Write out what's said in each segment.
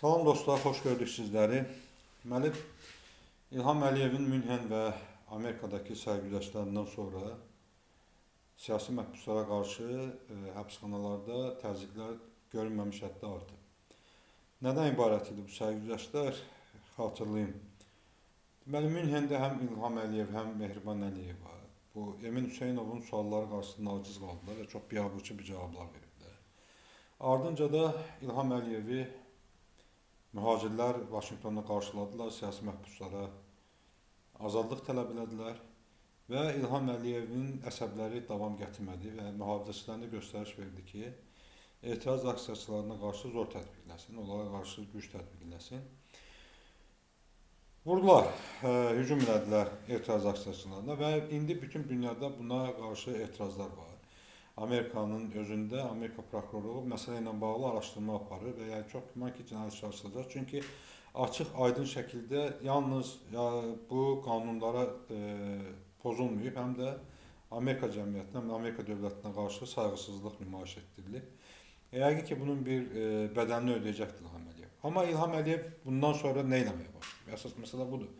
Salam dostlar, xoş gördük sizləri. Deməli, İlham Əliyevin Münhen və Amerikadakı sərgüzəştlərindən sonra siyasi məhbuslara qarşı həbsxanalarda təzyiqlər görünməmiş həddə artıb. Nədən ibarət idi bu sərgüzəştlər? Xatırlayım. Deməli, Münhendə həm İlham Əliyev, həm Mehriban Əliyeva bu Emin Hüseynovun sualları qarşısında aciz qaldılar və çox biabırçı bir cavablar veriblər. Ardınca da İlham Əliyevi mühacirlər Vaşinqtonda qarşıladılar, siyasi məhbuslara azadlıq tələb elədilər və İlham Əliyevin əsəbləri davam gətirmədi və mühafizəçilərinə göstəriş verdi ki, etiraz aksiyaçılarına qarşı zor tətbiq eləsin, onlara qarşı güc tətbiq eləsin. Vurdular, hücum elədilər etiraz aksiyaçılarına və indi bütün dünyada buna qarşı etirazlar var. Amerikanın özündə Amerika prokurorluğu məsələ ilə bağlı araşdırma aparır və yəni çox güman ki, cinayət işi açılacaq. Çünki açıq, aydın şəkildə yalnız bu qanunlara pozulmayıb, həm də Amerika cəmiyyətinə, həm də Amerika dövlətinə qarşı sayğısızlıq nümayiş etdirilib. Yəqin ki, bunun bir bədəlini ödəyəcəkdir İlham Əliyev. Amma İlham Əliyev bundan sonra nə eləməyə başlayıb? Əsas məsələ budur.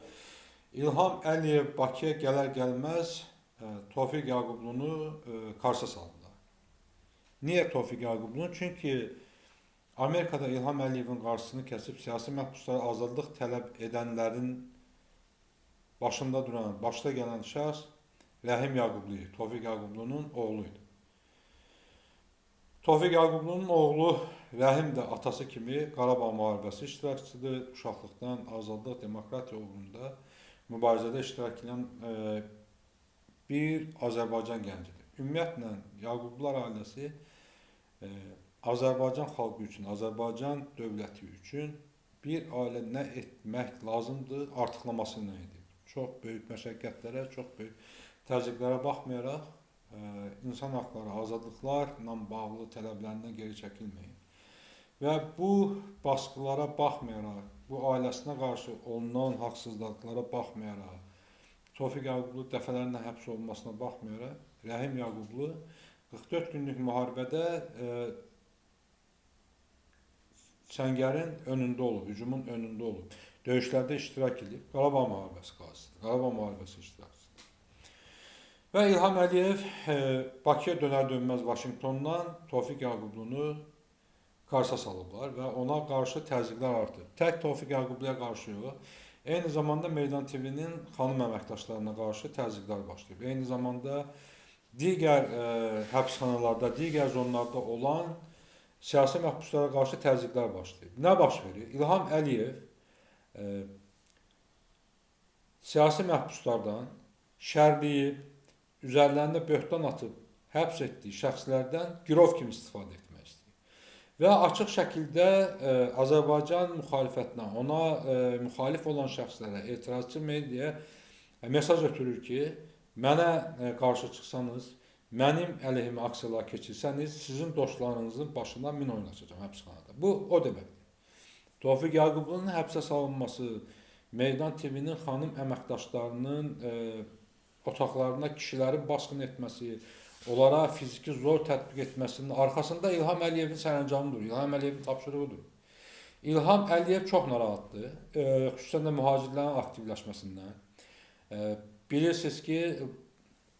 İlham Əliyev Bakıya gələr-gəlməz Tofiq Yaqublunu Karsa saldılar. Niyə Tofiq Yaqublunu? Çünki Amerikada İlham Əliyevin qarşısını kəsib siyasi məhbuslara azadlıq tələb edənlərin başında duran, başda gələn şəxs Rəhim Yaqublu idi. Tofiq Yaqublunun oğlu idi. Tofiq Yaqublunun oğlu Rəhim də atası kimi Qarabağ müharibəsi iştirakçıdır. Uşaqlıqdan azadlıq, demokratiya uğrunda mübarizədə iştirak edən bir Azərbaycan gəncidir. Ümumiyyətlə, Yaqublular ailəsi Azərbaycan xalqı üçün, Azərbaycan dövləti üçün bir ailə nə etmək lazımdır, artıqlaması ilə edib. Çox böyük məşəqqətlərə, çox böyük təzyiqlərə baxmayaraq, insan haqları, azadlıqlarla bağlı tələblərindən geri çəkilməyin. Və bu baskılara baxmayaraq, bu ailəsinə qarşı olunan haqsızlıqlara baxmayaraq, Tofiq Yaqublu dəfələrlə həbs olunmasına baxmayaraq, Rəhim Yaqublu 44 günlük müharibədə səngərin önündə olub, hücumun önündə olub. Döyüşlərdə iştirak edib. Qarabağ müharibəsi qazisidir, Qarabağ müharibəsi iştirakçısıdır. Və İlham Əliyev Bakıya dönər-dönməz Vaşinqtondan Tofiq Yaqublunu Karsa salıblar və ona qarşı təzyiqlər artıb. Tək Tofiq Yaqubluya qarşı yox, eyni zamanda Meydan TV-nin xanım əməkdaşlarına qarşı təzyiqlər başlayıb. Eyni zamanda digər həbsxanalarda, digər zonlarda olan siyasi məhbuslara qarşı təzyiqlər başlayıb. Nə baş verir? İlham Əliyev siyasi məhbuslardan şərliyib, üzərlərində böhtan atıb həbs etdiyi şəxslərdən girov kimi istifadə etmək istəyir. Və açıq şəkildə Azərbaycan müxalifətinə, ona müxalif olan şəxslərə, etirazçı mediaya mesaj ötürür ki, mənə qarşı çıxsanız, mənim əleyhimə aksiyalar keçirsəniz, sizin dostlarınızın başına min oyun açacağam həbsxanada. Bu, o deməkdir. Tofiq Yaqublunun həbsə salınması, Meydan TV-nin xanım əməkdaşlarının otaqlarına kişilərin basqın etməsi, onlara fiziki zor tətbiq etməsinin arxasında İlham Əliyevin sərəncamı durur, İlham Əliyevin tapşırığı durur. İlham Əliyev çox narahatdır, xüsusən də mühacirlərin aktivləşməsindən. Bilirsiniz ki,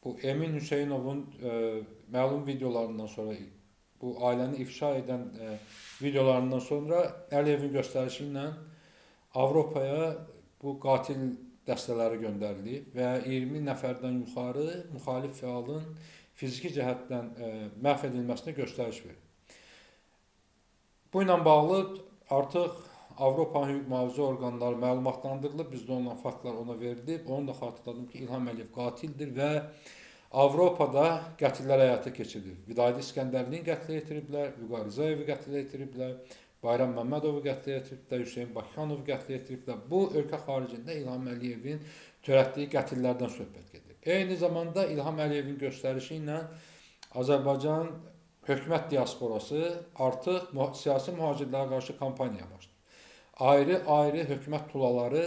bu Emin Hüseynovun məlum videolarından sonra, bu ailəni ifşa edən videolarından sonra Əliyevin göstərişi ilə Avropaya bu qatil dəstələri göndərilib və 20 nəfərdən yuxarı müxalif fəalın fiziki cəhətdən məhv edilməsinə göstəriş verir. Bu ilə bağlı artıq Avropanın hüquq mühafizə orqanları məlumatlandırılıb, bizdə olan faktlar ona verilib. Onu da xatırladım ki, İlham Əliyev qatildir və Avropada qətillər həyata keçirilir. Vidadi İskəndərlinin qətlə yetiriblər, Vüqar Rzayevi qətlə yetiriblər, Bayram Məmmədovu qətlə yetiriblər, Hüseyn Bakıxanovu qətlə yetiriblər. Bu, ölkə xaricində İlham Əliyevin törətdiyi qətillərdən söhbət gedir. Eyni zamanda İlham Əliyevin göstərişi ilə Azərbaycan hökumət diasporası artıq siyasi mühacirlərə qarşı kampaniyaya başlayır. Ayrı-ayrı hökumət tulaları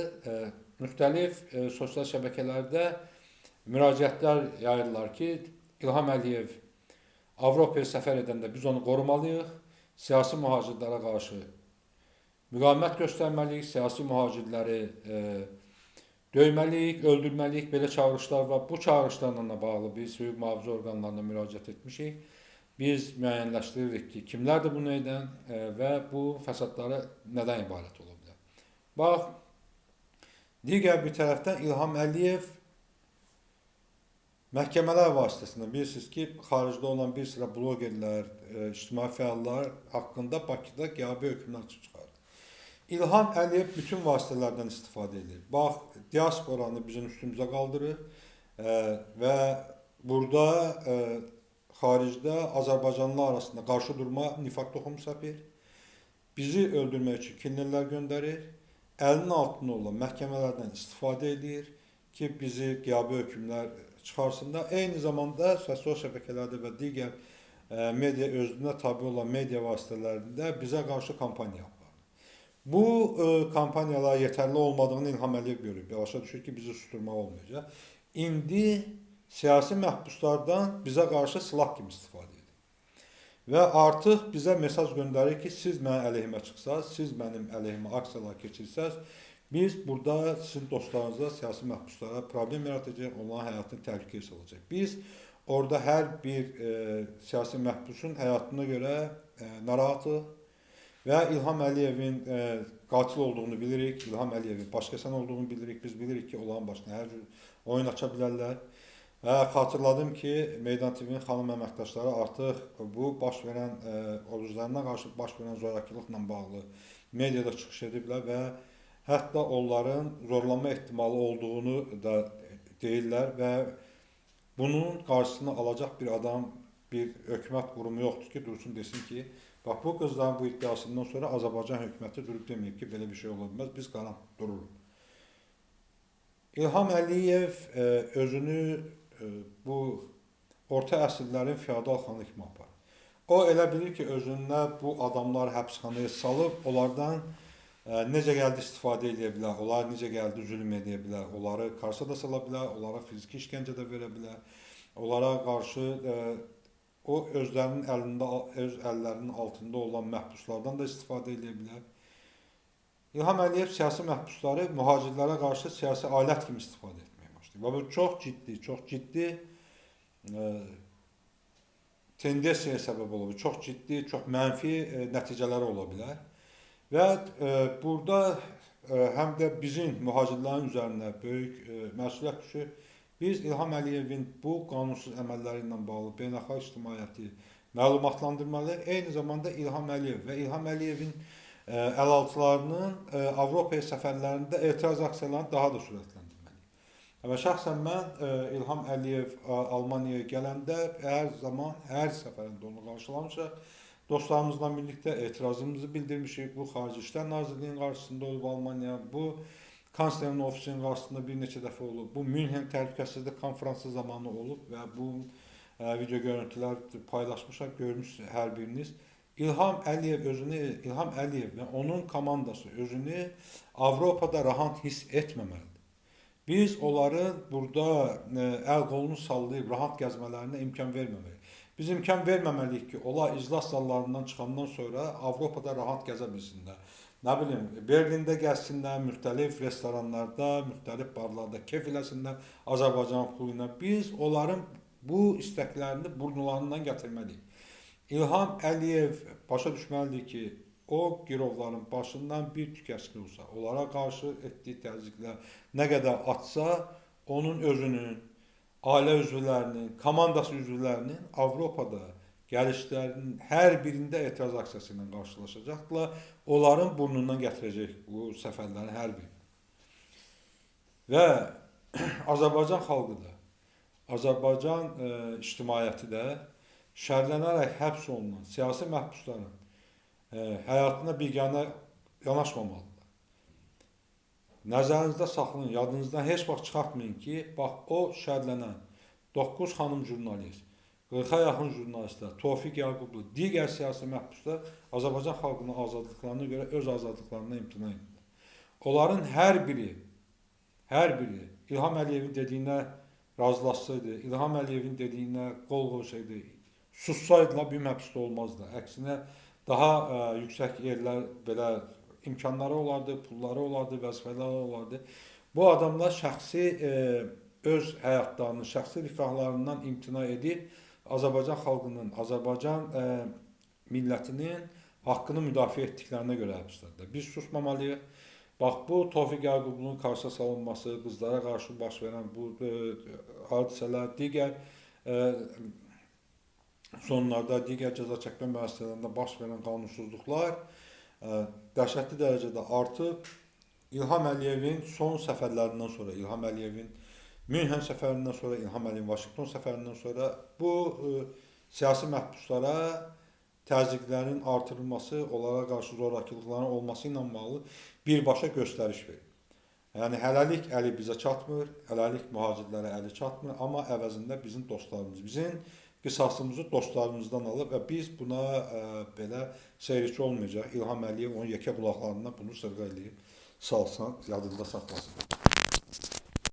müxtəlif sosial şəbəkələrdə müraciətlər yayırlar ki, İlham Əliyev Avropaya səfər edəndə biz onu qorumalıyıq, siyasi mühacirlərə qarşı müqavimət göstərməliyik, siyasi mühacirləri döyməliyik, öldürməliyik, belə çağırışlar var. Bu çağırışlarla da bağlı biz hüquq mühafizə orqanlarına müraciət etmişik. Biz müəyyənləşdiririk ki, kimlərdir bunu edən və bu fəsadları nədən ibarət ola bilər. Bax, digər bir tərəfdən İlham Əliyev məhkəmələr vasitəsilə bilirsiniz ki, xaricdə olan bir sıra blogerlər, ictimai fəallar haqqında Bakıda qiyabi hökmlər çıxardı. İlham Əliyev bütün vasitələrdən istifadə edir. Bax, diasporanı bizim üstümüzə qaldırır və burada xaricdə Azərbaycanlılar arasında qarşı durma, nifaq toxumu səpir. Bizi öldürmək üçün kinlilər göndərir. Əlinin altında olan məhkəmələrdən istifadə edir ki, bizi qiyabi hökmlər çıxarsınlar. Eyni zamanda sosial şəbəkələrdə və digər media özlüyünə tabi olan media vasitələrində bizə qarşı kampaniya aparır. Bu kampaniyalar yetərli olmadığını İlham Əliyev görüb. Başa düşür ki, bizi susturmaq olmayacaq. İndi siyasi məhbuslardan bizə qarşı silah kimi istifadə edir. Və artıq bizə mesaj göndərir ki, siz mənim əleyhimə çıxsaz, siz mənim əleyhimə aksiyalar keçirsəz, biz burada sizin dostlarınıza, siyasi məhbuslara problem yaradacaq, onların həyatını təhlükəyə salacaq. Biz orada hər bir siyasi məhbusun həyatına görə narahatıq və İlham Əliyevin qatil olduğunu bilirik, İlham Əliyevin başkəsən olduğunu bilirik. Biz bilirik ki, onların başına hər cür oyun aça bilərlər. Və xatırladım ki, Meydan TV-nin xanım əməkdaşları artıq bu baş verən, özlərinə qarşı baş verən zorakılıqla bağlı mediada çıxış ediblər və hətta onların zorlanma ehtimalı olduğunu da deyirlər və bunun qarşısını alacaq bir adam, bir hökumət qurumu yoxdur ki, dursun desin ki, bax bu qızların bu iddiasından sonra Azərbaycan hökuməti durub deməyib ki, belə bir şey ola bilməz, biz qarant dururuq. İlham Əliyev özünü bu orta əsrlərin feodal xanı kimi aparır. O elə bilir ki, özünə bu adamlar həbsxanaya salıb, onlardan necə gəldi istifadə edə bilər, onlara necə gəldi zülm edə bilər, onları karsa da sala bilər, onlara fiziki işgəncə də verə bilər, onlara qarşı o özlərinin əlində, öz əllərinin altında olan məhbuslardan da istifadə edə bilər. İlham Əliyev siyasi məhbusları mühacirlərə qarşı siyasi alət kimi istifadə etməyə başlayır. Və bu çox ciddi tendensiyaya səbəb ola bilər, çox ciddi, çox mənfi nəticələri ola bilər. Və burada həm də bizim mühacirlərin üzərinə böyük məsuliyyət düşür. Biz İlham Əliyevin bu qanunsuz əməlləri ilə bağlı beynəlxalq ictimaiyyəti məlumatlandırmalıyıq. Eyni zamanda İlham Əliyev və İlham Əliyevin əlaltılarının Avropaya səfərlərində etiraz aksiyalarını daha da sürətləndirməliyik. Və şəxsən mən İlham Əliyev Almaniyaya gələndə hər zaman, hər səfərində onu qarşılamışıq. Dostlarımızla birlikdə etirazımızı bildirmişik. Bu Xarici İşlər Nazirliyinin qarşısında olub Almaniya, bu kanslerin ofisinin qarşısında bir neçə dəfə olub, bu Münhen Təhlükəsizlik Konfransı zamanı olub və bu video görüntülər paylaşmışaq, görmüşsünüz hər biriniz. İlham Əliyev özünü, İlham Əliyev və onun komandası özünü Avropada rahat hiss etməməlidir. Biz onların burada əl qolunu sallayıb rahat gəzmələrinə imkan verməməliyik. Biz imkan verməməliyik ki, onlar iclas zallarından çıxandan sonra Avropada rahat gəzə bilsinlər. Nə bilim, Berlində gəzsinlər, müxtəlif restoranlarda, müxtəlif barlarda kef eləsinlər Azərbaycan pulu ilə. Biz onların bu istəklərini burnularından gətirməliyik. İlham Əliyev başa düşməlidir ki, o girovların başından bir tük əskik olsa, onlara qarşı etdiyi təzyiqlər nə qədər atsa, onun özünün, ailə üzvlərinin, komandası üzvlərinin Avropada gəlişlərinin hər birində etiraz aksiyası ilə qarşılaşacaqdılar. Onların burnundan gətirəcək bu səfərlərin hər birini. Və Azərbaycan xalqı da, Azərbaycan ictimaiyyəti də şərlənərək həbs olunan siyasi məhbusların həyatına biganə yanaşmamalıdır. Nəzərinizdə saxlayın, yadınızdan heç vaxt çıxartmayın ki, bax o şərlənən 9 xanım jurnalist, 40-a yaxın jurnalistlər, Tofiq Yaqublu, digər siyasi məhbuslar Azərbaycan xalqının azadlıqlarına görə öz azadlıqlarından imtina edirlər. Onların hər biri İlham Əliyevin dediyinə razılaşsaydı, İlham Əliyevin dediyinə qol qoysaydı, sussaydılar, bir həbsdə olmazdı. Əksinə, daha yüksək yerlər belə İmkanları olardı, pulları olardı, vəzifələri olardı. Bu adamlar şəxsi öz həyatlarını, şəxsi rifahlarından imtina edib Azərbaycan xalqının, Azərbaycan millətinin haqqını müdafiə etdiklərinə görə həbsdədirlər. Biz susmamalıyıq. Bax, bu Tofiq Yaqublunun qarşıya salınması, qızlara qarşı baş verən bu hadisələr, digər sonlarda digər cəza çəkmə müəssisələrində baş verən qanunsuzluqlar dəhşətli dərəcədə artıb. İlham Əliyevin son səfərlərindən sonra, İlham Əliyevin Münhen səfərindən sonra, İlham Əliyevin Vaşinqton səfərindən sonra bu siyasi məhbuslara təzyiqlərin artırılması, onlara qarşı zorakılıqların olması ilə bağlı birbaşa göstəriş verir. Yəni hələlik əli bizə çatmır, hələlik mühacirlərə əli çatmır, amma əvəzində bizim dostlarımız, bizim qisasımızı dostlarımızdan alır və biz buna belə seyirci olmayacaq. İlham Əliyev onun yekə qulaqlarına bunu sırğa eləyib salsın, yadında saxlasın.